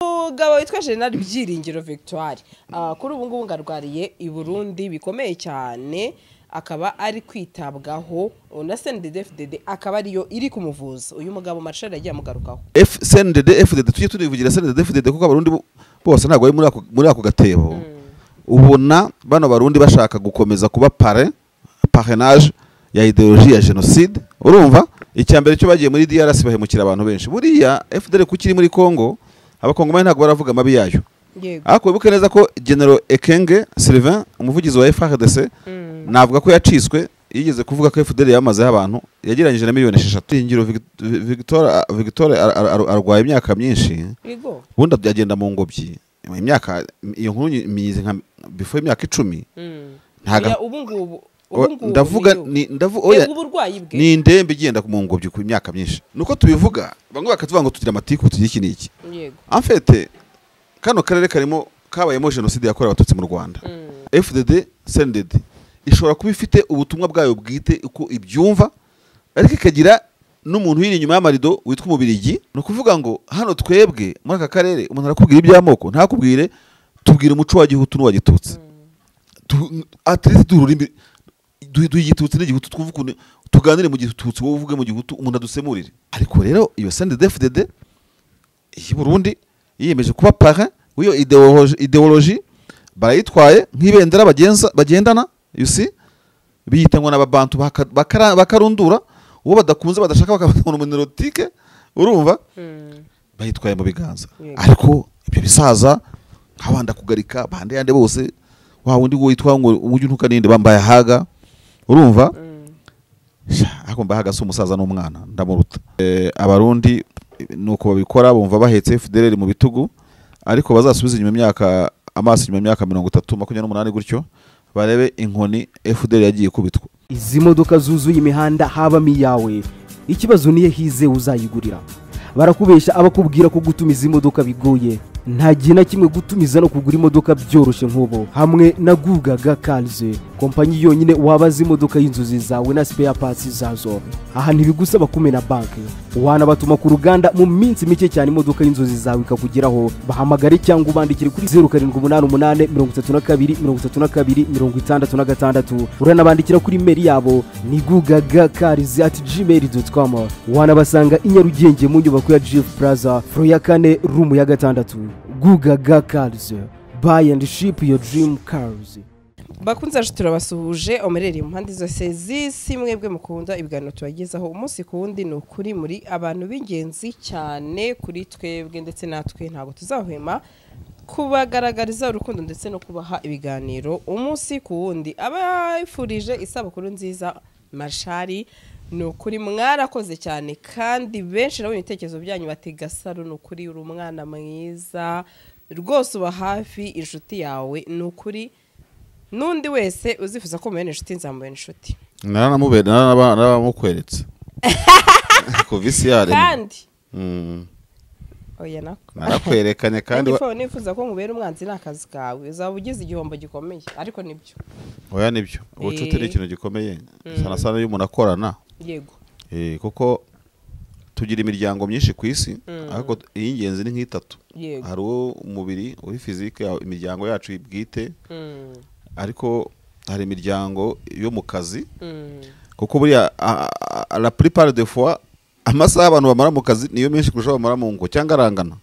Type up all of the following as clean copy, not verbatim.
Umugabo witwa General Byiringiro Victoire kuri ubu ngubu ngarwariye i Burundi bikomeye cyane, akaba ari kwitabwaho na CNDD-FDD, akaba ariyo iri kumuvuza. Uyu mugabo Marshal yagiye amugarukaho. CNDD-FDD, tujye turivugira CNDD-FDD kuko abarundi bose ntabwo bari muri ako gatebo. Ubona bano barundi bashaka gukomeza kuba parrainage ya idéologie ya génocide. Urumva icya mbere cyo bagiye muri DRC bahemukira abantu benshi. Buriya FDL kukiri muri Congo, abakongomani ntabwo baravuga amabi yayo. Ariko wibuke neza ko General Ekenge Sylvain, umuvugizi wa FARDC, navuga ko yaciswe, yigeze kuvuga ko FDL yamazeho abantu yagereranyije na 6 miliyoni. Ingiro Victor arwaye imyaka myinshi. Ubundi agenda mu ngobyi imyaka, iyo nkuru mizi nka before imyaka 10. Ntaga Oya, ubu ngubu ubu ngubu ndavuga niyo. Ni ndavuga oya. Yego, uburwayi bwe. Ni indembe igenda mu ngobyi ku myaka myinshi. Nuko tubivuga bamwe bakatuvuga ngo tugira amatiku, tugira iki n'iki. En fait kano karere karimo kabayemo jenoside yakorewe abatutsi mu Rwanda. FDD CNDD ishobora kuba ifite ubutumwa bwayo bwite uko ibyumva, ariko ikagira n'umuntu uri inyuma y'amarido witwa umubirigi. Ni ukuvuga ngo hano twebwe muri aka karere umuntu arakubwira iby'amoko ntakubwire tubwire umuco wa gihutu n'uwa gitutsi. At least duhe ururimi, duhe igitutsi n'igihutu, twumve ukuntu tuganire mu gitutsi, wowe uvuge mu gihutu, umuntu adusemurire. Ariko rero iyo CNDD-FDD y'i Burundi yiyemeje kuba parrain w'iyo idéologie, barayitwaye nk'ibendera bagenza bagendana, you see, biyita ngo n'ababantu bakarundura uwo badakunze badashaka bakabona umunirotike. Urumva bayitwaye mu biganza. Ariko ibyo bisaza nk'abanda kugarika bande yande bose, wa wundi witwa ngo ujye untuka ninde bambaye ahaga, urumva. Sha, ariko mbaye ahaga si umusaza n'umwana ndamuruta. Abarundi nuko babikora, bumva bahetse FDLR mu bitugu, ariko bazasubiza inyuma imyaka, amaso inyuma imyaka 30, 28 gutyo, barebe inkoni FDLR yagiye ikubitwa. Izi modoka zuzuye imihanda habamo iyawe? Ikibazo niyo hize uzayigurira. Barakubesha abakubwira ko gutumiza imodoka bigoye. Nta gihe na kimwe gutumiza no kugura imodoka byoroshye nk'ubu hamwe na Gugaga Cars, kompanyi yonyine wabaza imodoka y'inzozi zawe na spare parts zazo. Aha ntibigusaba kumena banki, wanabatuma ku ruganda, mu minsi mike cyane imodoka y'inzozi zawe ikakugeraho. Bahamagare cyangwa ubandikire kuri 0788 32 32 66. Uranabandikira kuri email yabo ni gugagacars@gmail.com. Wanabasanga i Nyarugenge mu nyubako ya Jifu Plaza, floor ya kane, room ya gatandatu. Gugaga Cars, buy and ship your dream cars. Bakunze bacu, turabasuhuje omerere mu mpande zose z'isi, mwebwe mukunda ibiganiro tubagezaho umunsi ku wundi. Ni ukuri muri abantu b'ingenzi cyane kuri twebwe, ndetse natwe ntabwo tuzahwema kubagaragariza urukundo ndetse no kubaha ibiganiro umunsi ku wundi. Abifurije isabukuru nziza Marshal, ni ukuri mwarakoze cyane, kandi benshi nabo ibitekerezo byanyu bati: "Gasaro, ni ukuri uri umwana mwiza rwose, uba hafi inshuti yawe." Ni ukuri n'undi wese uzifuza ko mubera inshuti, nzamubera inshuti. Naramukweretse kuva isi yaremwe. Kandi oya nako. Narakwerekanye kandi kandi nifuza ko mubera umwanzi ni akazi kawe, uzaba ugize igihombo gikomeye, ariko nibyo. Oya, nibyo, ubucuti ni ikintu gikomeye sana sana iyo umuntu akorana. Kuko tugira imiryango myinshi ku isi, ariko iy'ingenzi ni nk'itatu. Hari uwo umubiri uri physique, imiryango yacu bwite, ariko hari imiryango yo mu kazi, kuko buriya la plupart des fois amasaha abantu bamara mu kazi niyo menshi kurusha bamara mu ngo cyangwa arangana.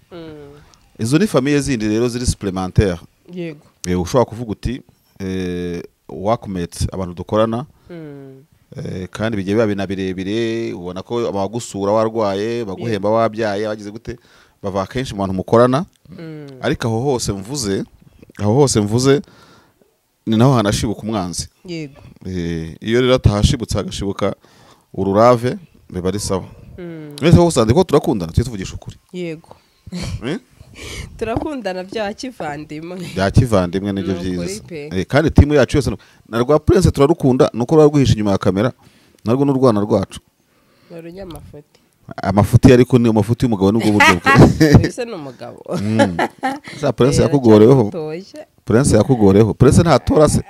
Izo ni famille zindi rero ziri supplémentaire. Ushobora kuvuga uti workmates, abantu dukorana, kandi bigiye biba bina birebire, ubona ko abagusura warwaye, baguhemba wabyaye, bagize gute, bava kenshi mu bantu mukorana. Ariko aho hose mvuze ni naho hanashibuka umwanzi. Iyo rero atahashibutse hagashibuka ururave, biba ari sawa. Mwese ko usanze ko turakundana, tujye tuvugisha ukuri. Yego. Eh? Turakundana bya kivandimwe. Bya kivandimwe nibyo Ni ukuri byiza. pe. Kandi timu yacu yose na rwa Prince turarukunda, nuko ruba rwihishe inyuma ya kamera, narwo n'urwana rwacu. Ni urunyamafuti. Amafuti, ariko ni amafuti y'umugabo, nubwo buryo bwe. Ese ni umugabo? Za Prince yakugoreho. Toshye. Prince yakugoreho, Prince ntatora se?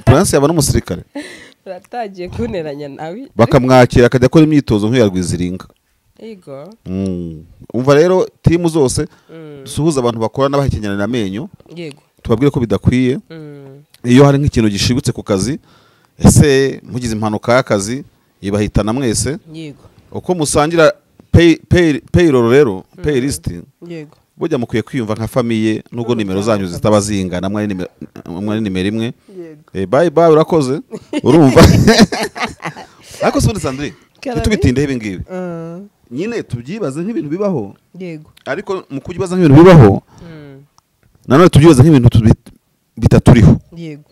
Prince yaba n'umusirikare. Uratangiye kunteranya nawe. Bakamwakira akajya akora imyitozo nk'iya Rwiziringa. Yego. Umva rero timu zose dusuhuza abantu bakora n'abahekenyana amenyo. Yego. Tubabwire ko bidakwiye. Iyo hari nk'ikintu gishibutse ku kazi, ese mugize impanuka y'akazi ibahitana mwese. Yego. Uko musangira payroll rero, pay list. Yego. Burya mukwiye kwiyumva nka famille nubwo nimero zanyu zitaba zingana, mwari nimero imwe. Yego. Bye bye urakoze. Urumva. Ariko se Sandrine, tubitindeho ibi ngibi. Nyine tubyibaze nk'ibintu bibaho. Yego. Ariko mu kubibaza nk'ibintu bibaho, nanone tubyibaze nk'ibintu bitaturiho. Yego.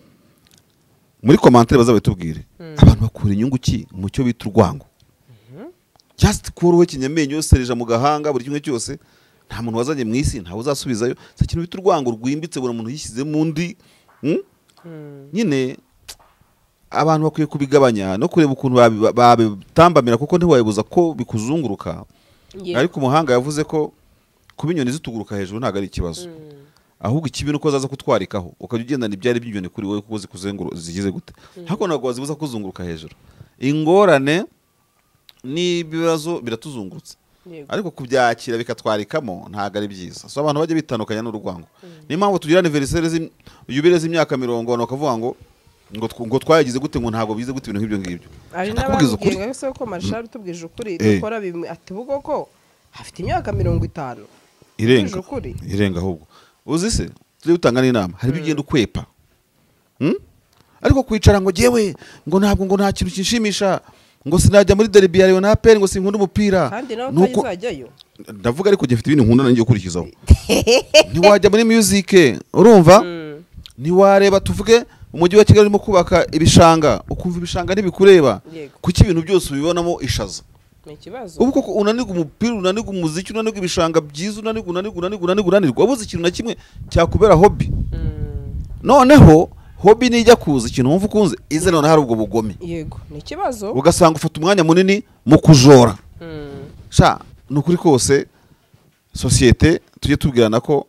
Muri commentaire bazabitubwire. Abantu bakura inyungu ki mu cyo bita urwango? Just kuruwe kinyamenyo sereja mu gahanga buri kimwe cyose, nta muntu wazanye mu isi, nta uzasubizayo. Se kintu bita urwango rwimbitse buri muntu yishyize mu ndi. Nyine abantu bakwiye kubigabanya no kureba ukuntu babitambamira kuko ntiwayibuza ko bikuzunguruka. Ariko umuhanga yavuze ko kuba inyoni zituguruka hejuru ntago ari ikibazo. Ahubwo ikibi nuko zaza kutwarikaho ukajya ugendana ibyari by'inyoni kuri wowe kuko zikuzenguru zigize gute. Hako ntabwo wazibuza kuzunguruka hejuru. Ingorane n'ibibazo biratuzungurutse. Ariko kubyakira bikatwarikamo ntago ari byiza. So abantu bajye bitandukanya n'urwango. Niyo mpamvu tugira anniversaire yubile z'imyaka 40 bakavuga ngo ngo twayagize gute ngo ntago bize gute ibintu nk'ibyo ngibyo. Ari n'ababwiye ngo ko Marshal tubwije ukuri dukora bimwe ati bugo ko afite imyaka 50 irenga irenga ahubwo. Uzi se turi gutanga n'inama hari ibyo ugenda ukwepa. Ariko kwicara ngo jewe ngo ntabwo ngo nta kintu kinshimisha ngo sinajya muri derby ya Rayon na APR ngo sinkunda umupira. Kandi nawe utazajyayo. Ndavuga ariko gifite ibintu nkunda nanjye gukurikizaho. Ntiwajya muri music urumva? Ntiwareba tuvuge umujyi wa Kigali urimo kubaka ibishanga ukumva ibishanga ntibikureba. Kuki ibintu byose ubibonamo ishaza? Ikibazo. Ubu koko unanirwa umupira, unanirwa umuziki, unanirwa ibishanga byiza, unanirwa wabuze ikintu na kimwe cyakubera hobby. Noneho hobby nijya kuza ikintu wumva ukunze ize none hari ubwo bugome. Yego, ni ikibazo. Ugasanga ufata umwanya munini mu kujora. Sha nukuri kose societe tujye tubwirana ko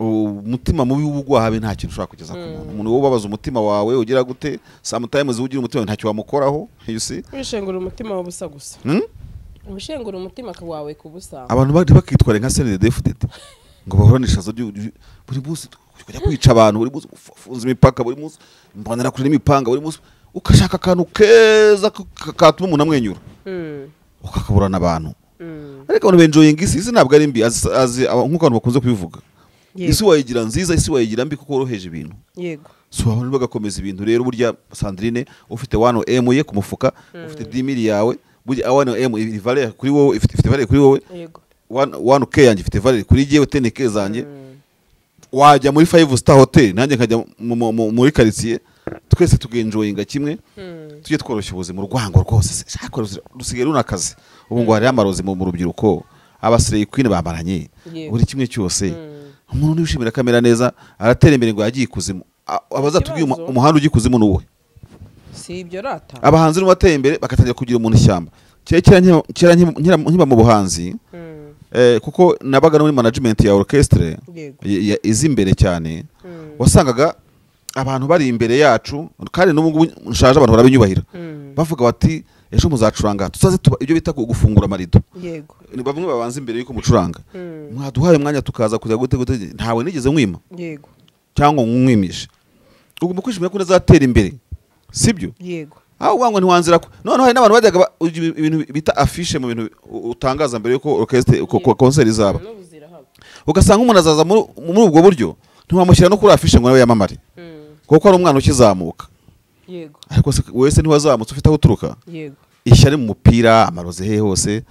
umutima mubi w'ubugwahabe nta kintu ushobora kugeza ku muntu. Umuntu wobabaza umutima wawe ugira gute sometimes ugira umutima ntacyo wamukoraho, you see? Wishengura umutima wabusa gusa. Wishengura umutima wawe kubusa. Abantu bari bakitwara nka CNDD-FDD ngo bahorane ishazo buri munsi kujya kwica abantu, buri munsi gufunza imipaka, buri munsi mbonera kuri imipanga, buri munsi ukashaka akantu keza katuma umuntu amwenyura. Ukakaburana abantu. Ariko abantu benjoying isi ntabwo ari mbi nkuko abantu bakunze kubivuga. Isi wayigira nziza, isi wayigira mbi kuko woroheje ibintu. Yego. So abantu bagakomeza ibintu rero burya Sandrine ufite 1M ye ku mufuka, ufite 10000 yawe, burya 1M iri valeur kuri wowe, ifite valeur kuri wowe. Yego. 1K yanjye ifite valeur kuri jewe, 10K zanjye. Wajya muri 5 star hotel nanjye nkajya muri quartier, twese tugenjoyinga kimwe. Tujye tworoshya ubuzima urwango rwose. Shaka rusigaye runakaze. Ubu ngo hari amarozi mu rubyiruko, abasireye queen bamaranye buri kimwe cyose. Umuntu nibishimira kamera neza aratera imbere ngo yagiye ikuzimu. Abazatubwiye umuhanda ugiye ikuzimu nuwe. Si ibyo rata. Abahanzi n'ubateye imbere bakatangira kugira umuntu ishyamba. Kera nkiba mu buhanzi kuko nabaga no muri management ya orchestre izi imbere cyane. Wasangaga abantu bari imbere yacu kandi n'ubu ngubu nshaje abantu barabinyubahira. Bavuga bati ejo muzacuranga tuzaze ibyo bita gufungura amarido. Yego. Ni bamwe babanza imbere yuko mucuranga. Mwaduhaye umwanya tukaza kujya gute gute ntawe nigeze nkwima. Yego. Cyangwa nkwimishe. Ugomba kwishimira ko uzatera imbere. Sibyo? Yego. Aho ubango ntiwanzira ko. None hari n'abantu bajyaga ibintu bita affiche mu bintu utangaza mbere yuko orchestre concert izaba. Ugasanga umuntu azaza muri ubwo buryo ntiwamushyira no kuri affiche ngo nawe yamamare. Kuko ari umwana ukizamuka. Yego. Ariko wese ntiwazamutse ufite aho uturuka. Yego. Ishyari mu mupira amaroze he hose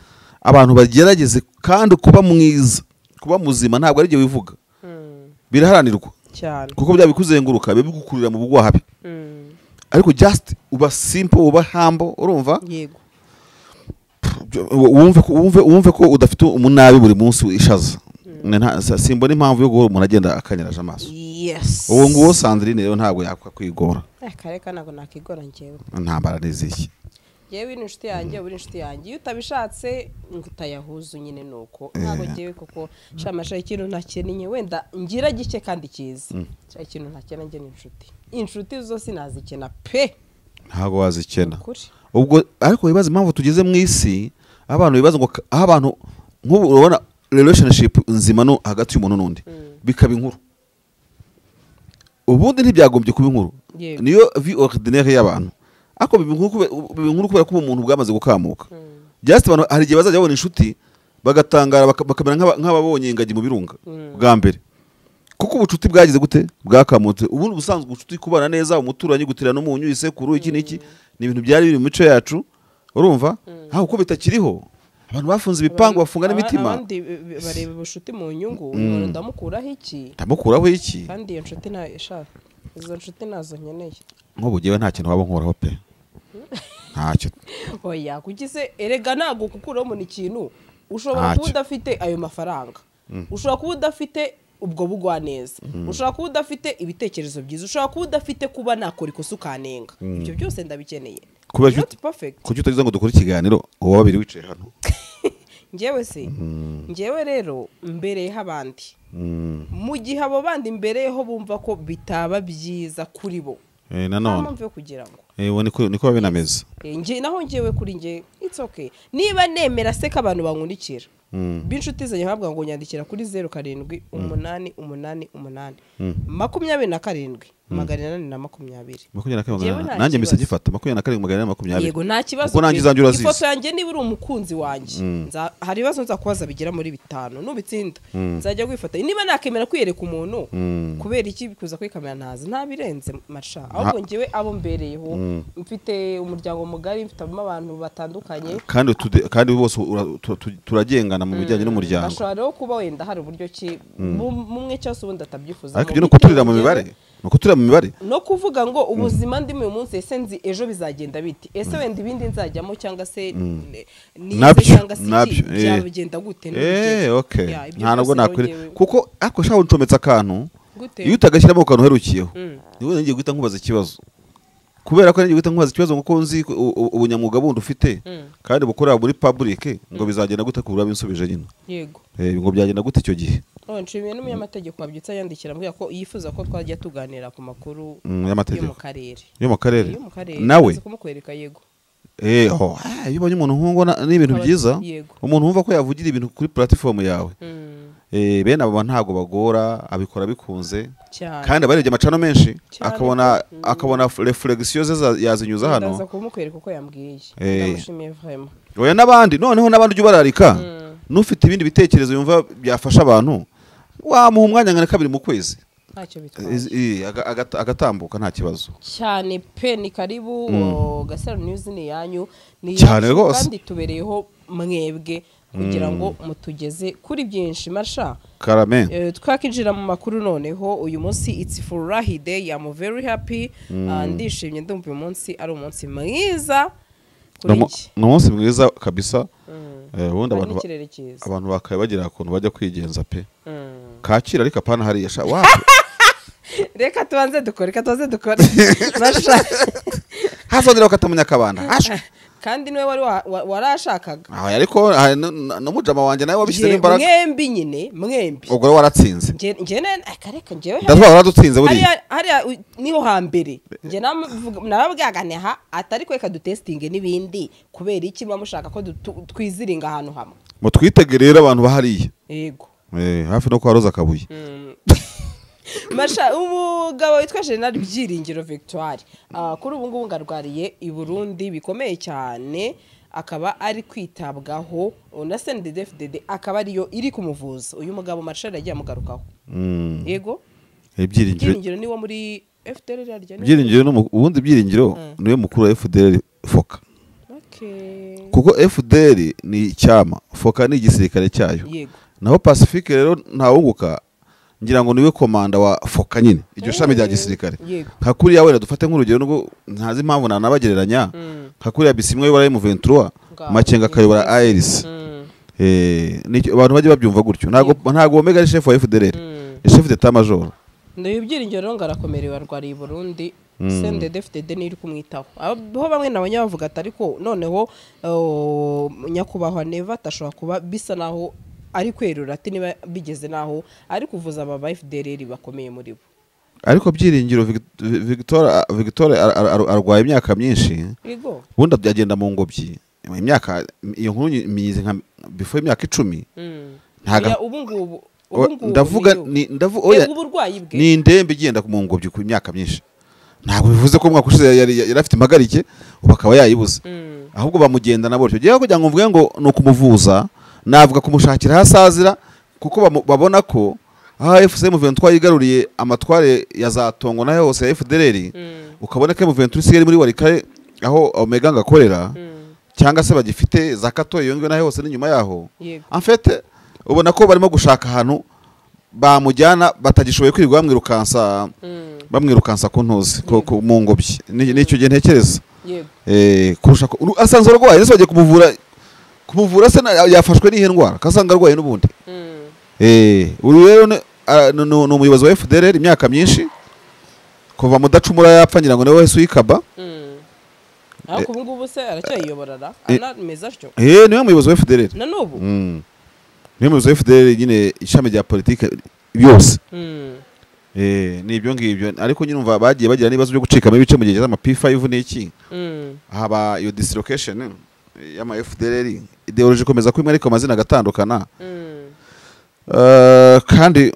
abantu bagerageze kandi kuba mwiza kuba muzima ntabwo ari byo wivuga. Biraharanirwa cyane kuko bya bikuzenguruka bigukurira mu bugwahabi. Ariko just uba simple uba humble urumva. Yego. Wumve ko udafite umunabi buri munsi ishaza. Simbona impamvu yo guhora umuntu agenda akanyaraje amaso. Yes. Uwo nguwo Sandrine rero ntabwo yakwigora. Kareka ntabwo nakigora njyewe. Ntambara niziki. Yewe ni inshuti yanjye, uri inshuti yanjye. Iyo utabishatse ngutayahuza nyine nuko. Ntabwo ngewe koko shamasha ikintu ntakeneye wenda ngira gike kandi cyiza. Cya ikintu ntakena nge ni inshuti. Inshuti zo sinazikena pe. Ntabwo wazikena. Ubwo ariko wibaza impamvu tugeze mu isi Abantu bibaza ngo aho abantu nk'ubu urabona relationship nzima no hagati y'umuntu n'undi bikaba inkuru, ubundi ntibyagombye kuba inkuru, niyo vie ordinaire y'abantu, ariko biba inkuru kubera ko umuntu bwamaze gukamuka. Just abantu hari igihe bazajya babona inshuti bagatangara bakamera nk'ababonye ingagi mu birunga bwa mbere, kuko ubucuti bwagize gute bwakamutse. Ubundi ubusanzwe ubucuti, kubana neza, umuturanyi, gutirana umunyu, isekuru, iki n'iki, ni ibintu byari biri mu mico yacu, urumva? Aho uko bitakiriho, abantu bafunze ibipangu, bafunga n'imitima. Abandi bareba ubucuti mu nyungu, umuntu ndamukuraho iki? Ndamukuraho iki? Kandi iyo nshuti nta izo nshuti nazo nkeneye. Nk'ubu ngewe nta kintu waba nkoraho pe. Ntacyo. Oya, kugize erega ntago gukuraho umuntu ikintu, ushobora kuba udafite ayo mafaranga, ushobora kuba udafite ubwo bugwa neza, ushobora kuba udafite ibitekerezo byiza, ushobora kuba udafite kuba nakora ikosa ukanenga. Ibyo byose ndabikeneye. Not perfect. Kuki utagize ngo dukore ikiganiro uwo babiri wicaye hano? Njyewe se, njyewe rero mbereyeho abandi. Mu gihe abo bandi mbereyeho bumva ko bitaba byiza kuri bo. Nanone mpamvu yo kugira ngo niko binameze. Nje naho njyewe kuri nje it's okay. Niba nemera se ko abantu bankundikira, b'inshuti zanjye ntabwo ngo nyandikira kuri 07 8 8 8 27 820. Nanjye mpise gifata 27 820. Yego nta kibazo. Kuko nanjye zanjye urazizi. Ifoto yanjye niba uri umukunzi wanjye, hari ibibazo nzakubaza bigera muri 5 nubitsinda nzajya kwifata. Niba nakemera kwiyereka umuntu kubera iki kuza kuri kamera ntazi ntabirenze marsha, ahubwo njyewe abo mbereyeho mfite umuryango mugari, mfite abantu batandukanye, kandi bose turagengana mu bijyanye n'umuryango. Bashobora rero kuba wenda hari uburyo ki mumwe cyose ubundi atabyifuza. Ariko ibyo no kuturira mu mibare, no kuturira mu mibare, no kuvuga ngo ubuzima ndimo uyu munsi ese nzi ejo bizagenda biti, ese wenda ibindi nzajyamo cyangwa se nize cyangwa se byagenda gute. Okay, nta nubwo nakwire kuko ariko shaho ncometse akantu iyo utagashyiramo akantu herukiyeho niwe ngiye guhita nkubaza ikibazo, kubera ko ngiye guhita nkubaza ikibazo ngo nzi ubunyamwuga bundi ufite kandi bukorera muri public, ngo bizagenda gute kubura binsubije nyine. Yego, ngo byagenda gute icyo gihe? Nshimiye n'umunyamategeko wabyutse yandikira ambwira ko yifuza ko twajya tuganira ku makuru yo mu karere. Yo mu karere nawe kumukwereka. Yego, iyo ubonye umuntu nk'uwo ni ibintu byiza, umuntu wumva ko yavugira ibintu kuri platform yawe. Bene abo ntago bagora, abikora bikunze kandi abarebye amacano menshi akabona reflexion ze yazinyuza hano. Ndaza kumukwereka uko yambwiye, ndamushimiye vraiment. Oya n'abandi noneho n'abandi ujye ubararika, n'ufite ibindi bitekerezo yumva byafasha abantu, wamuha umwanya nka kabiri mu kwezi ntacyo bitwaye, agatambuka nta kibazo cyane pe. Ni karibu Gasaro News ni yanyu, ni cyane rwose, kandi tubereyeho mwebwe kugira ngo mutugeze kuri byinshi. Marsha Karame, twakinjira mu makuru noneho. Uyu munsi it's Furahi Day, I'm very happy, ndishimye, ndumva uyu munsi ari umunsi mwiza kuri njye, ni umunsi mwiza kabisa. Ubundi abantu bakaye bagira ukuntu bajya kwigenza pe. Kakira ariko apana hariya sha wapi. Reka tubanze dukore, reka tubanze dukore. Marsha hazongera bakatamenya akabanda. Kandi niwe wari warashakaga. Ariko n'umujama wanjye nawe wabishyize imbaraga. Mwembi nyine, mwembi. Ubwo waratsinze. Nje akareka njewe. Ndavuga waradutsinze buriya. Hariya niho hambere. Nje nababwaga ha atari kweka dutestinge nibindi kubera iki mushaka ko twiziringa ahantu hamwe. Mutwitege rero abantu bahariye. Yego. Hafi no kwa Roza Kabuye. Masha umugabo witwa General Byiringiro Victoire kuri ubu ngubu ngarwariye i Burundi bikomeye cyane, akaba ari kwitabwaho na CNDD-FDD akaba ariyo iri kumuvuza. Uyu mugabo Marshal yagiye amugarukaho. Yego, Ibyiringiro ni wo muri FDLR yaryo. Ibyiringiro no ubundi Ibyiringiro niwe mukuru wa FDLR Foka. Okay. Kuko FDLR ni icyama, Foka ni igisirikare cyayo. Yego. Naho Pacifique rero ntawunguka, ngira ngo niwe komanda wa Foka nyine, iryo shami rya gisirikare. Nka kuriya wera dufate nk'urugero nubwo ntazi impamvu nanabagereranya, nka kuriya Bisimwe yobora M23, Makenga akayobora ARC. Abantu bajye babyumva gutyo. Ntago Omega ari chef wa FDLR, ni chef d'état major. Ndayo Ibyiringiro rero ngarakomerewe arwariye i Burundi, CNDD-FDD ni iri kumwitaho. Aho bamwe nabonye bavuga ati ariko noneho nyakubahwa Neva atashobora kuba bisa naho ari kwerura ati niba bigeze naho ari kuvuza aba FDLR bakomeye muri bo. Ariko Byiringiro Victoire arwaye imyaka myinshi. Yego. Ubundi agenda mu ngobyi. Imyaka iyo nkuru mize nka before imyaka 10. Ntaga ubu ngubu ndavuga ni oya uburwayi bwe ni indembe igenda ku ngobyi ku myaka myinshi. Ntabwo bivuze ko umwaka ushize yari afite impagarike ubu akaba yayibuze. Ahubwo bamugenda nabo cyo giye kugira ngo mvuge ngo ni ukumuvuza, navuga kumushakira hasazira kuko babona ko AFC M23 yigaruriye amatware ya za Tongo na hose ya FDLR, ukabona ko M23 isigaye muri Walikale aho Omega ngakorera, cyangwa se bagifite za Kato yongwe na hose n'inyuma yaho. En fait ubona ko barimo gushaka ahantu bamujyana batagishoboye kwirirwa bamwirukansa ku ntuzi mu ngobyi. Nicyo gihe ntekereza kurusha asanzwe arwaye, ese bagiye kumuvura se yafashwe n'ihe ndwara kasanga arwaye n'ubundi. Uyu rero ni umuyobozi wa FDLR imyaka myinshi kuva Mudacumura yapfa, ngira ngo niwe wese uyikaba. Ariko ubu ngubu se aracyayiyoborara anameze atyo? Niwe muyobozi wa FDLR na n'ubu. Niwe muyobozi wa FDLR nyine ishami rya politike byose. Ni ibyo ngibyo, ariko nyine umva bagiye bagira n'ibibazo byo gucikamo ibice mu gihe cy'ama P5 n'iki. Haba iyo dislocation y'ama FDLR, ideology ikomeza kwimwe ariko amazina agatandukana. Kandi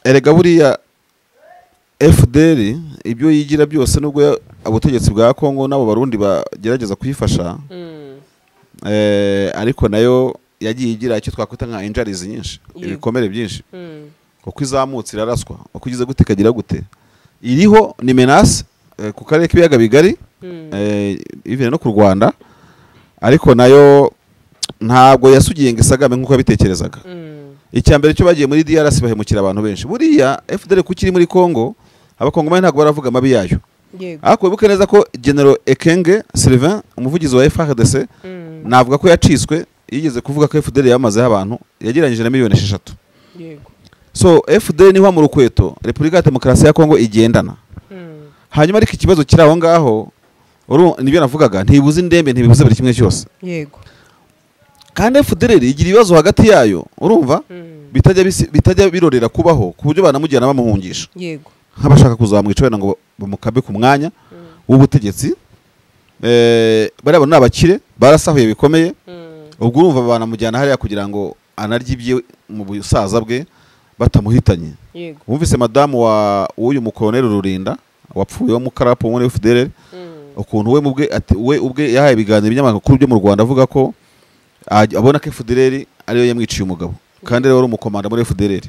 erega buriya FDL ibyo yigira byose nubwo abutegetsi bwa Kongo nabo Barundi bagerageza kuyifasha, ariko nayo yagiye igira icyo twakwita nka injuries nyinshi, ibikomere byinshi. Uko izamutse iraraswa, uko igize gute kagira gute, iriho ni menace ku karere k'ibiyaga bigari, even no ku Rwanda, ariko nayo ntabwo yasugiye ngo isagame nkuko yabitekerezaga. Icyambere cyo bagiye muri DRC bahemukira abantu benshi. Buriya FDL kukiri muri Kongo, abakongomani ntabwo baravuga amabi yayo. Ariko wibuke neza ko General Ekenge Sylvain, umuvugizi wa FARDC, navuga ko yaciswe, yigeze kuvuga ko FDL yamazeho abantu yagereranyije na miliyoni 6. Yego. So FDL niho mu rukweto Repubulika ya Demokarasi ya Kongo igendana. Hanyuma ariko ikibazo kiri aho ngaho, nibyo navugaga, ntibuze indembe, ntibibuze buri kimwe cyose. Yego. Kandi FDL igira ibibazo hagati yayo, urumva? Bitajya birorera kubaho ku buryo banamujyana bamuhungisha. Yego. Nk'abashaka kuzamwica wenda ngo bamukabe ku mwanya w'ubutegetsi. Bariya ni abakire barasahuye bikomeye. Ubwo urumva banamujyana hariya kugira ngo anarye ibye mu busaza bwe batamuhitanye. Yego. Wumvise madamu wa uyu mukoloneli Rurinda wapfuye wo mukarapo muri FDL, ukuntu we mubwe ati we ubwe yahaye ibiganiro by'amakuru byo mu Rwanda avuga ko abona ko FDLR ariyo yamwiciye umugabo, kandi rero umukomanda muri FDLR.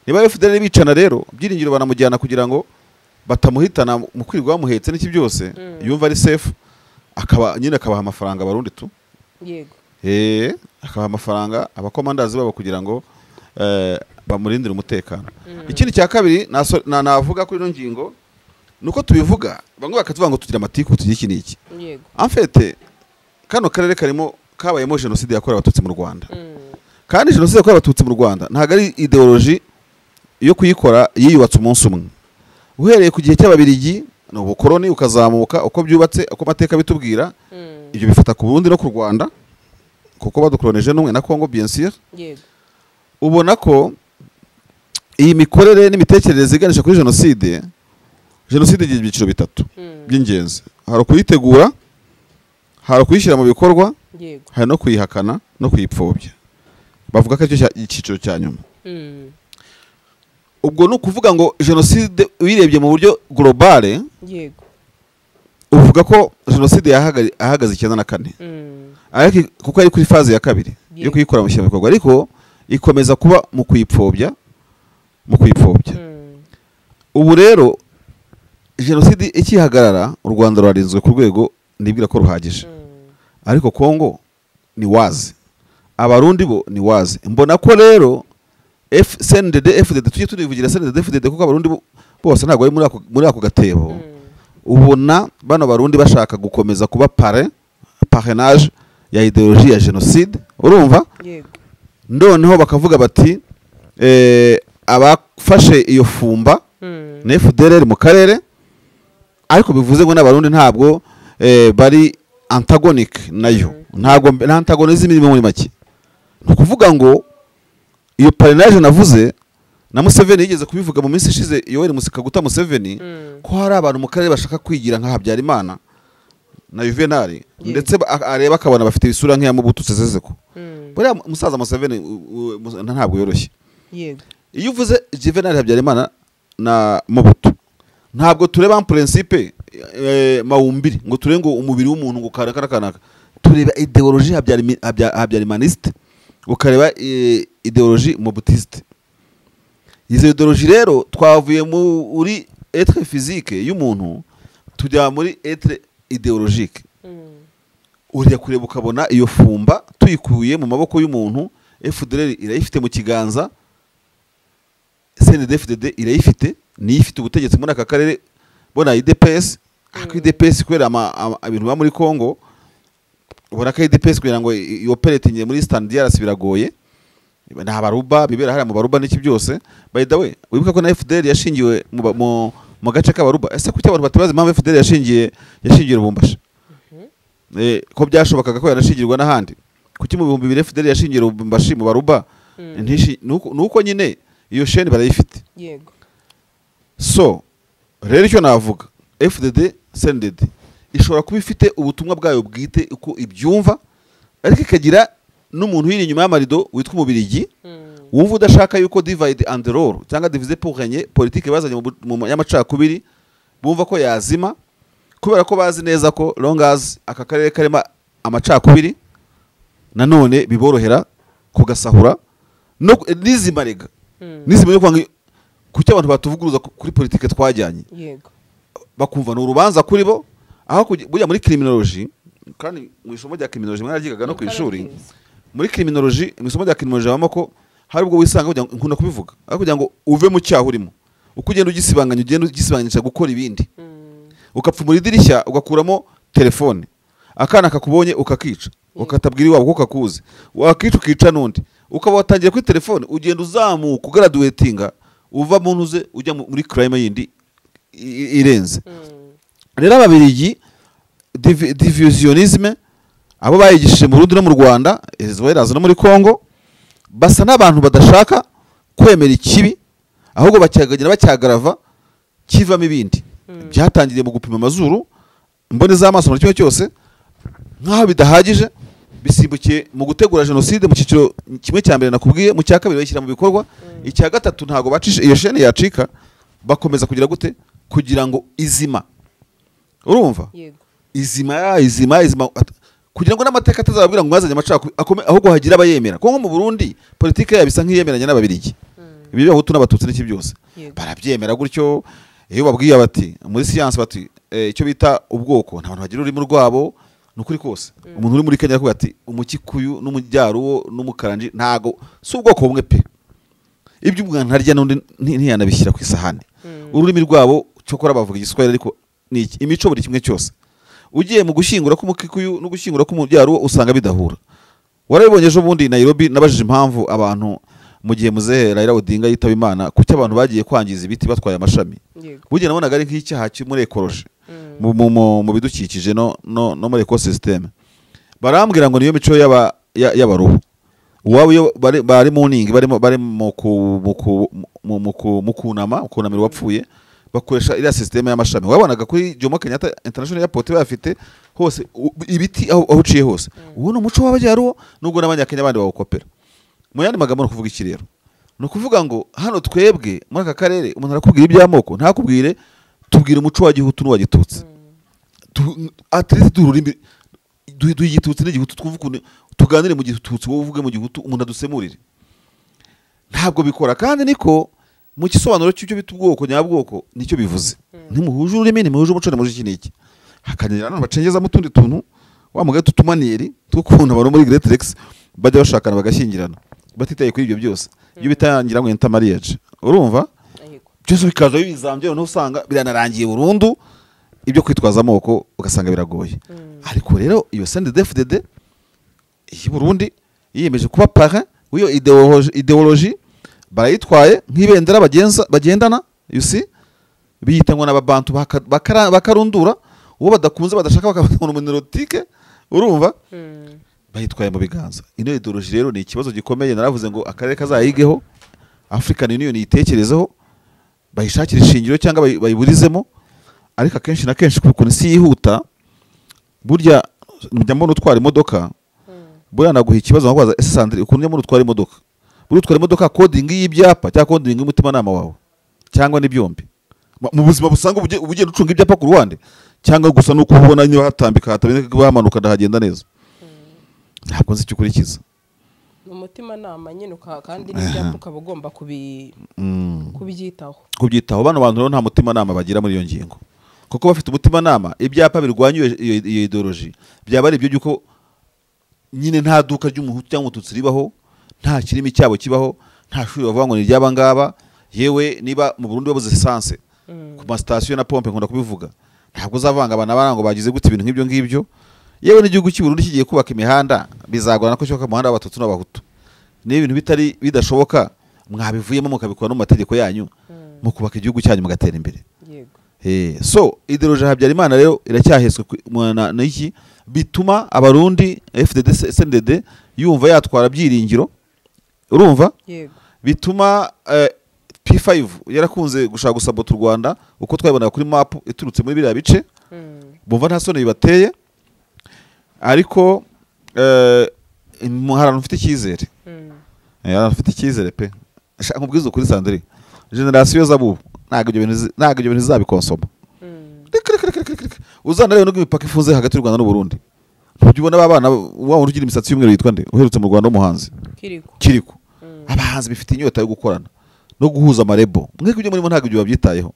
Niba FDLR bicana rero byiringiro banamujyana kugira ngo batamuhitana mu kwirwa bamuhetse n'iki byose, yumva ari safe, akaba nyine akabaha amafaranga Abarundi tu. Yego. Akabaha amafaranga abakomandazi babo kugira ngo bamurindire umutekano. Ikindi cya kabiri navuga kuri ino ngingo nuko tubivuga bamwe bakatuvuga ngo tugira amatiku tugira iki n'iki. Yego. En fait kano karere karimo kabayemo jenoside yakorewe abatutsi mu Rwanda. Kandi jenoside yakorewe abatutsi mu Rwanda ntago ari ideology yo kuyikora yiyubatse umunsi umwe. Uhereye ku gihe cy'ababirigi no ubukoroni ukazamuka uko byubatse uko mateka bitubwira, ibyo bifata ku Burundi no ku Rwanda kuko badukoroneje n'umwe na Kongo bien sûr. Yego. Ubona ko iyi mikorere n'imitekerereze iganisha kuri jenoside, jenoside igira ibyiciro bitatu by'ingenzi. Hari ukuyitegura, hari ukuyishyira mu bikorwa, hari no kuyihakana no kuyipfobya. Bavuga ko aricyo icyiciro cya nyuma. Ubwo ni ukuvuga ngo jenoside uyirebye mu buryo globale, yego, uvuga ko jenoside yahagaze 94, ariko kuko ari kuri phase ya kabiri yo kuyikora mu bikorwa, ariko ikomeza kuba mu kuyipfobya, mu kuyipfobya. Ubu rero jenoside ikihagarara u Rwanda rwarinzwe ku rwego nibwira ko ruhagije, ariko Kongo ni wazi, Abarundi bo ni wazi. Mbona ko rero CNDD FDD tujye turivugira CNDD FDD kuko Abarundi bose ntabwo bari muri ako gatebo. Ubona bano Barundi bashaka gukomeza kuba parrainage ya ideologie ya genocide, urumva? Yego. Noneho bakavuga bati abafashe iyo fumba na FDLR mu karere, ariko bivuze ngo n'Abarundi ntabwo bari antagonic nayo, ntabwo nta antagonism irimo muri make. Nukuvuga ngo iyo parrainage navuze na Museveni yigeze kubivuga mu minsi ishize, Yoweri Kaguta Museveni, ko hari abantu mu karere bashaka kwigira nka Habyarimana na Juvenal, ndetse areba akabona bafite isura nk'iya Mobutu Sese Seko. Buriya musaza Museveni ntabwo yoroshye. Yego. Iyo uvuze Juvenal Habyarimana na Mobutu, ntabwo tureba en principe mawumbiri ngo turebe ngo umubiri w'umuntu ngo karakara kanaka, tureba idéologie Habyarimaniste, ukareba idéologie Mobutiste. Izo idéologie rero twavuye muri être physique y'umuntu tujya muri être idéologique. Uriya kureba ukabona iyo fumba tuyikuye mu maboko y'umuntu, FDLR irayifite mu kiganza, CNDD-FDD irayifite, niyo ifite ubutegetsi muri aka karere, bona UDPS, ariko UDPS kubera ibintu biba muri Congo, ubona ko UDPS kugira ngo ioperatinge muri Eastern DRC biragoye. Ni abaruba bibera hariya mu baruba n'iki byose. By the way, wibuka ko na FDL yashingiwe mu gace k'abaruba. Ese kuki abantu batabaza impamvu FDL yashingiye Lubumbashi? Ko byashobokaga ko yanashingirwa n'ahandi? Kuki mu 2000 FDL yashingiye Lubumbashi mu baruba? Nuko nyine iyo chaîne barayifite. Yego. So rero icyo navuga, FDD CNDD ishobora kuba ifite ubutumwa bwayo bwite uko ibyumva, ariko ikagira n'umuntu uri inyuma y'amarido witwa umubirigi, wumva udashaka yuko divide and rule cyangwa diviser pour régner, politique bazanye mu y'amacakubiri, bumva ko yazima, kubera ko bazi neza ko long as aka karere karimo amacakubiri, nanone biborohera kugasahura no n'izima rega n'izima yo kwanga. Kuki abantu batuvuguruza kuri politike twajyanye? Yego. Bakumva ni urubanza kuri bo. Aho bujya muri criminology, kandi mu isomo rya criminology mwararyigaga no ku ishuri, muri criminology, mu isomo rya criminology habamo ko hari ubwo wisanga kugira ngo, nkunda kubivuga, aho kugira ngo uve mu cyaha urimo, uko ugenda ugisibanganya, ugenda ugisibanganyisha gukora ibindi, ukapfumura idirishya ugakuramo telefone, akana kakubonye ukakica, ukatabwira iwabo ko kakuzi, wakica ukica n'undi, ukaba watangiye kuri telefone, ugenda uzamuka ugraduatinga uva mu ntuze ujya muri crime yindi irenze. Rero ababirigi divisionisme abo bayigishije mu Burundi no mu Rwanda as well as no muri Congo, basa n'abantu badashaka kwemera ikibi, ahubwo bacyagagira bacyagarava kivamo ibindi. Byatangiriye mu gupima amazuru, imboni z'amaso na kimwe cyose, nk'aho bidahagije bisimbukiye mu gutegura jenoside mu cyiciro kimwe cya mbere nakubwiye, mu cya kabiri bayishyira mu bikorwa, icya gatatu ntago bacisha iyo chaîne yacika, bakomeza kugira gute kugira ngo izima, urumva? Yego. Izima, izima, izima, kugira ngo n'amateka atazababwira ngo mwazanye amacakubiri, ahubwo hagira abayemera. Kuko nko mu Burundi politike yabo isa nk'iyemeranya n'ababirigi, ibi by'abahutu n'abatutsi n'iki byose barabyemera gutyo. Iyo babwiye bati muri siyansi bati icyo bita ubwoko, nta bantu bagira ururimi rwabo, ni ukuri kose. Umuntu uri muri Kenya aravuga ati umukikuyu n'umujyaruwo n'umukaranji ntago si ubwoko bumwe pe, ibyo umwana arya n'undi ntiyanabishyira ku isahani. Ururimi rwabo cyokora bavuga igiswahili, ariko ni iki? Imico, buri kimwe cyose. Ugiye mu gushyingura k'umukikuyu no gushyingura k'umujyaruwo usanga bidahura. Warabibonye ejo bundi i Nairobi, nabajije impamvu abantu mu gihe muzehe Raila Odinga yitaba Imana, kuki abantu bagiye kwangiza ibiti batwaye amashami. Burya nabonaga ari nk'icyaha cyo muri écologie, mu bidukikije no muri ecosystem. Barambwira ngo niyo mico y'abaruhu uwabo, iyo bari mu ningi, barimo bari mu ku- mu ku- mu- mu ku- mu kunama, kunamira uwapfuye, bakoresha iriya système y'amashami. Wabonaga kuri Jomo Kenyatta International Airport bayafite hose, ibiti aho uciye hose. Uwo ni umuco w'abajyaruwo, nubwo n'abanyakenya bandi bawukopera. Mu yandi magambo ni ukuvuga iki rero? Ni ukuvuga ngo hano twebwe muri aka karere umuntu arakubwira iby'amoko ntakubwire tubwire umuco wa gihutu n'uwa gitutsi, at least duhe ururimi, duhe igitutsi n'igihutu, twumve ukuntu tuganire mu gitutsi, wowe uvuge mu gihutu, umuntu adusemurire. Ntabwo bikora. Kandi niko mu gisobanuro cy'icyo bita ubwoko nyabwoko nicyo bivuze: ntimuhuje ururimi, ntimuhuje umuco, ntimuhuje iki n'iki. Hakagira nanone bacengezamo utundi tuntu wa mugani tutumaniyeri tw'ukuntu abantu muri Great Lakes bajya bashakana bagashyingirana batitaye kuri ibyo byose, ibyo bitangira ngo intermarriage, urumva? Yego. Byose bikaza bizambye, noneho usanga biranarangiye burundu, ibyo kwitwaza amoko ugasanga biragoye. Ariko rero iyo CNDD-FDD y'i Burundi yiyemeje kuba parrain w'iyo idéologie, barayitwaye nk'ibendera bagenza bagendana, you see, biyita ngo n'ababantu bakarundura uwo badakunze badashaka bakabona umunirotike, urumva? Bayitwaye mu biganza. Ino idéologie rero ni ikibazo gikomeye. Naravuze ngo akarere kazayigeho, African Union yitekerezeho, bayishakire ishingiro cyangwa bayiburizemo. Ariko akenshi na kenshi ukuntu isi yihuta, Burya njya mbona utwara imodoka, buriya naguha ikibazo nkakubaza ese Sandrine ukuntu njya mbona utwara imodoka, buriya utwara imodoka coding y'ibyapa cyangwa coding y'umutimanama wawe cyangwa n'ibyombi? Mu buzima busanzwe uba ugenda ucunga ibyapa ku ruhande cyangwa gusa nuko ubona niba hatambika hataboneka hamanuka ndahagenda neza? Ntabwo nzi icyo ukurikiza. Umutimanama nyine, kandi n'ibyapa ukaba ugomba kubyitaho. Kubyitaho. Bano bantu rero nta mutimanama bagira muri iyo ngingo, kuko bafite umutimanama ibyapa birwanya iyo ideology byaba ari ibyo by'uko nyine nta duka ry'umuhutu cyangwa umututsi ribaho, nta kirimi cyabo kibaho, nta shuri bavuga ngo ni iry'aba ngaba. Yewe niba mu Burundi babuze essence ku ma station na pompe, nkunda kubivuga, ntabwo uzavanga abana ngo bagize gute ibintu nk'ibyo ngibyo. Yewe n'igihugu cy'u Burundi kigiye kubaka imihanda, bizagorana ko cyubaka umuhanda w'abatutsi n'abahutu. Niba ibintu bitari bidashoboka mwabivuyemo mukabikora no mu mategeko yanyu, mukubaka igihugu cyanyu mugatera imbere. So ideologie ya Habyarimana rero iracyahetswe n'iki bituma abarundi FDD CNDD yumva yatwara byiringiro, urumva? Bituma P5 yarakunze gushaka gusabota u Rwanda uko twabibonaga kuri map iturutse muri biriya bice, bumva nta soni bibateye. Ariko hari ufite icyizere, ufite icyizere pe. Nkubwize ukuri Sandrine, generasiyo z'abubu ntabwo ibyo bintu zizabikonsoma. Uzanarebe nubwo imipaka ifunze hagati y'u Rwanda n'u Burundi, ntujya ubona ba bana wa wundi ugira imisatsi y'umweru yitwa nde uherutse mu Rwanda w'umuhanzi Kiriko. Abahanzi bifite inyota yo gukorana no guhuza amarebo, mwebwe ibyo murimo ntabwo ibyo babyitayeho.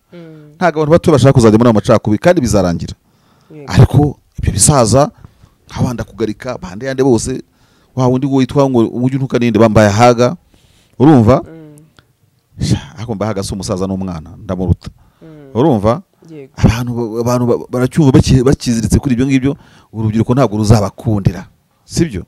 Ntabwo abantu bato bashaka kuzajya muri ayo macakubiri kandi bizarangira. Ariko ibyo bisaza nk'abanda kugarika bande yande bose, wa wundi witwa ngo ujye untuka ninde bambaye ahaga, urumva? Ariko mbaye ahaga si umusaza n'umwana ndamuruta, urumva? Abantu baracyumva bakiziritse kuri ibyo ngibyo. Urubyiruko ntabwo ruzabakundira, sibyo?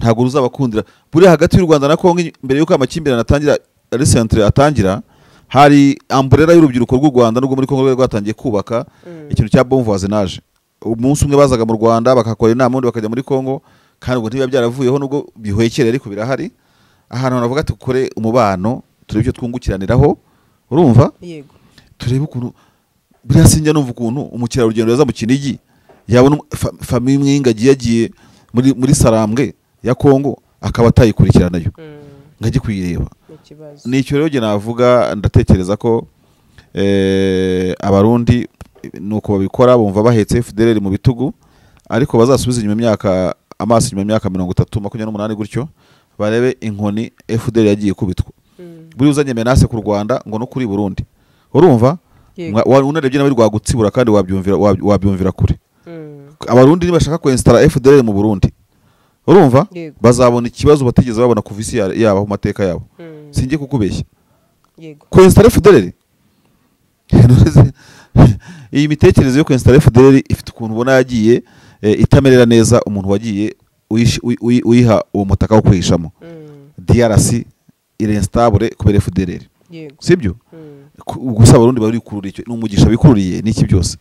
Ntabwo ruzabakundira. Buriya hagati y'u Rwanda na Kongo mbere y'uko amakimbirane atangira, recentre atangira, hari umbrella y'urubyiruko rw'u Rwanda n'ubwo muri Kongo rwatangiye kubaka ikintu cya bon voisinage. Umunsi umwe bazaga mu Rwanda bakakora inama, undi bakajya muri Kongo, kandi ubwo ntibiba byaravuyeho nubwo bihwekere ariko birahari. Ahantu banavuga ati ukore umubano turebe icyo twungukiraniraho, urumva? Yego. Turebe ukuntu buriya sinjya numva ukuntu umukerarugendo yaza mu Kinigi yabona famille imwe y'ingagi yagiye muri Sarambwe ya Kongo akaba atayikurikiranayo ngajye kuyireba. Nicyo rero navuga, ndatekereza ko abarundi nuko babikora bumva bahetse FDLR mu bitugu, ariko bazasubiza inyuma imyaka, amaso inyuma imyaka 30 28 gutyo, barebe inkoni FDLR yagiye kubitwa. Buri uzanye menace ku Rwanda ngo no kuri Burundi, urumva? Unarebye nawe rwagutsibura kandi wabyumvira kure. Abarundi nibashaka kwinstalla FDLR mu Burundi, urumva? Bazabona ikibazo batigeze babona kuva isi yabo mu mateka yabo. Singiye kukubeshya. Kwinstalla FDLR, iyi mitekerereze yo kwinstalla FDLR ifite ukuntu ubona yagiye itamerera neza umuntu wagiye uyiha uwo mutaka wo kwihishamo. DRC irinstable kubera FDLR, sibyo? Gusa abarundi bari kurura icyo n'umugisha bikururiye n'iki byose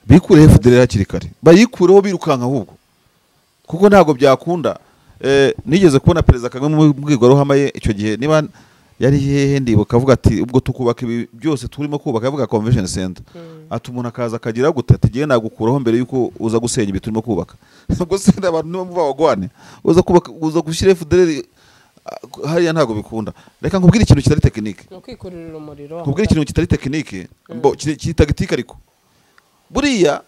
bikure FDLR hakiri kare, bayikureho birukanka ahubwo, kuko ntabwo byakunda. Nigeze kubona Perezida Kagame mu mbwirwaruhame ye icyo gihe, niba yari hehe ndibuka, avuga ati ubwo tukubaka ibi byose turimo kubaka, avuga convention center, ati umuntu akaza akagira gute ati giye nagukuraho mbere yuko uza gusenya ibi turimo kubaka. Ubwo se abantu niba muva bagwane uza kubaka, uza gushyira FDLR hariya, ntabwo bikunda. Reka nkubwire ikintu kitari technique, ukwikururira umuriro, nkubwire ikintu kitari technique, mbo kiri tactique. Ariko buriya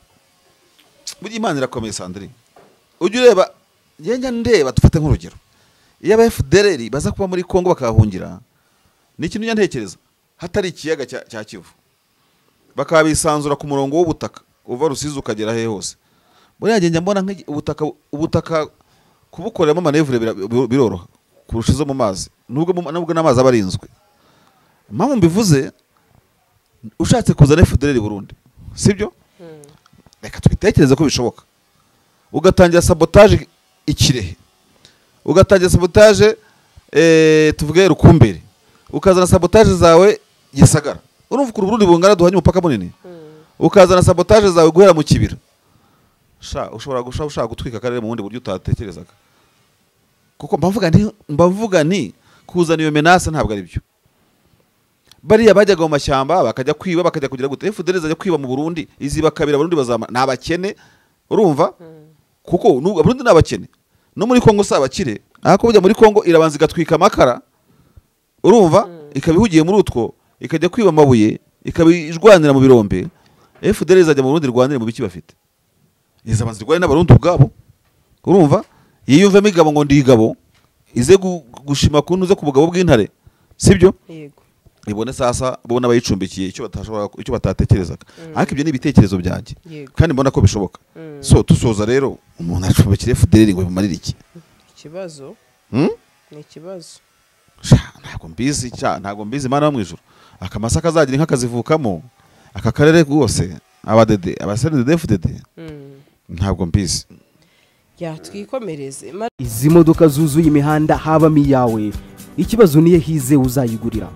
Imana irakomeye Sandrine. Ujye ureba, njya ndeba, dufate nk'urugero, iyo aba FDLR baza kuba muri Kongo bakahungira, ni ikintu njya ntekereza, hatari ikiyaga cya Kivu, bakaba bisanzura ku murongo w'ubutaka uva Rusizi ukagera hehe hose. Buriya njya mbona ubutaka kubukoreramo manevure biroroha kurusha izo mu mazi, nubwo n'amazi aba arinzwe. Impamvu mbivuze, ushatse kuzana FDLR Burundi, sibyo? Reka tubitekereze ko bishoboka, ugatangira sabotage Ikirehe, ugatangira sabotage tuvuge Rukumberi, ukazana sabotage zawe Gisagara, urumva ukuntu Burundi bungana, duhanye umupaka munini, ukazana sabotage zawe guhera mu Kibira, sha ushobora ushaka gutwika akarere mu bundi buryo utatekerezaga. Kuko mbavuga nti kuzana iyo menace ntabwo ari byo. Bariya bajyaga mu mashyamba bakajya kwiba, bakajya kugira gute, FDLR zajya kwiba mu Burundi, iziba kabira Abarundi bazama, ni abakene. Urumva, kuko Abarundi ni abakene, no muri Kongo si abakire, ariko bujya muri Kongo irabanza igatwika amakara, urumva, ikaba ihugiye muri utwo, ikajya kwiba amabuye, ikaba irwanira mu birombe. FDLR izajya mu Burundi irwanire mu biki bafite? Izabanza irwane n'Abarundi ubwabo. Urumva, yiyumvemo igabo ngo ndi igabo, ize gushima kuntu uze ku bugabo bw'intare, sibyo? Yego. Ibone sasa bo n'abayicumbikiye icyo batashobora, icyo batatekerezaga. Ariko ibyo ni ibitekerezo byanjye kandi mbona ko bishoboka. So tusoza rero, umuntu acumbikira FDLR ngo bimumarire iki? Ikibazo ni ikibazo. Sha, ntabwo mbizi cya, ntabwo mbizi. Imana yo mu ijuru, akamasa kazagira inka kazivukamo aka karere rwose, abadede, abasenedede, FDD, ntabwo mbizi. Ya, twikomereze. Izi modoka zuzuye imihanda habamo iyawe? Ikibazo niyo hize uzayigurira.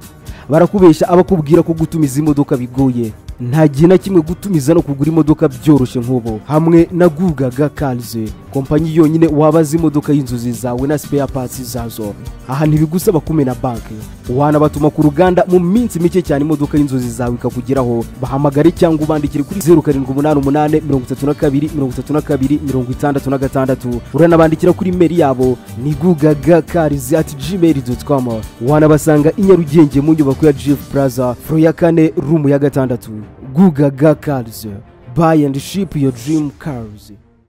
Barakubesha abakubwira ko gutumiza imodoka bigoye. Nta gihe na kimwe gutumiza no kugura imodoka byoroshye nk'ubu hamwe na Gugaga Cars, kompanyi yonyine wabaza imodoka y'inzozi zawe na spare parts zazo. Aha ntibigusaba kumena banki, wanabatuma ku ruganda, mu minsi mike cyane imodoka y'inzozi zawe ikakugeraho. Bahamagare cyangwa ubandikire kuri 0788 32 32 66. Uranabandikira kuri email yabo ni gugagacars@gmail.com. Wanabasanga i Nyarugenge mu nyubako ya GF Plaza, floor ya kane, room ya gatandatu. Gugaga Cars, buy and ship your dream cars.